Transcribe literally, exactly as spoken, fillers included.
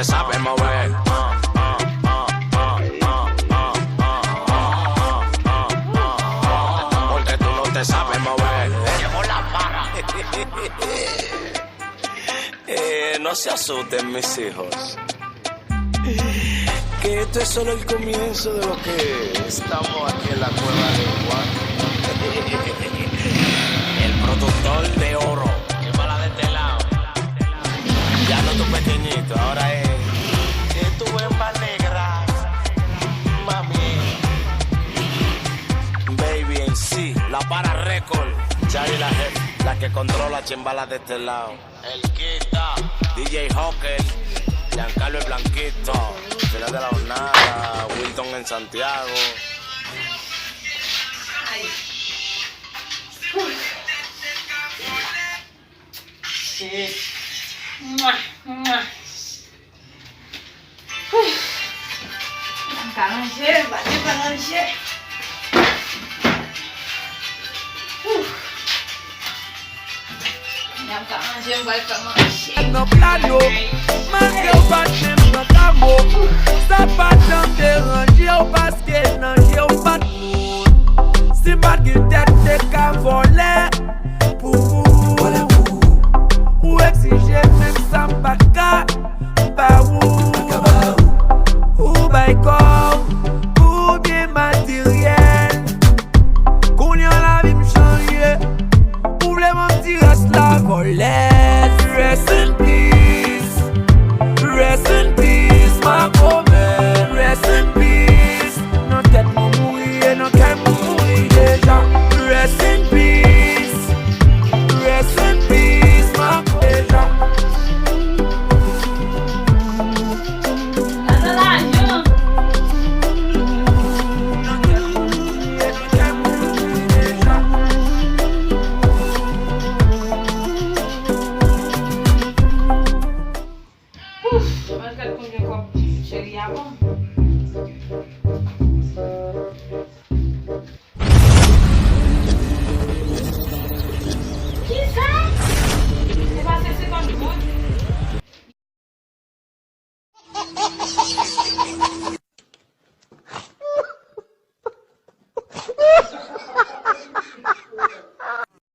Te sabes mover. Porque tú no te sabes mover. Llegó la para. Eh, no se asusten, mis hijos. Que esto es solo el comienzo de lo que estamos aquí en la cueva de Juan. El productor de oro. Llévala de este lado. Ya no tu pequeñito, ahora es. Que tu hembra negra, mami. Baby en sí, la para récord. Yari la jefa, la que controla, chimbala de este lado. El Kita, D J Hawker, Giancarlo el Blanquito, Fila de la Hornada, Wilton en Santiago. Ay. Uf. Shit. Mwah, mwah. Uf. M ka ranje, m pa gen pa ranje. Uf. M ka ranje, m pral fè manje. Nan plano, malgre w pa t menm nan kamo, sa pa janm deranje w paske nan je w pa t moun. Si m pa t gen tèt, te ka vòlè. Pou ou, ou egzije menm sa m pa ka ba ou. Ou bay kò w pou byen materyèl. Kounye a lavi m chanje. Ou vle m an ti rès la vòlè. Rest in peace. Rest in peace, my woman. Rest in peace. Nan tèt mwen mouri e nan kè mwen mouri deja. Rest in peace. Rest in peace, my deja. Nan tèt mwen mouri e nan kè mwen mouri deja. Ouf, mwen gad konbyen kòb cheri a ban m.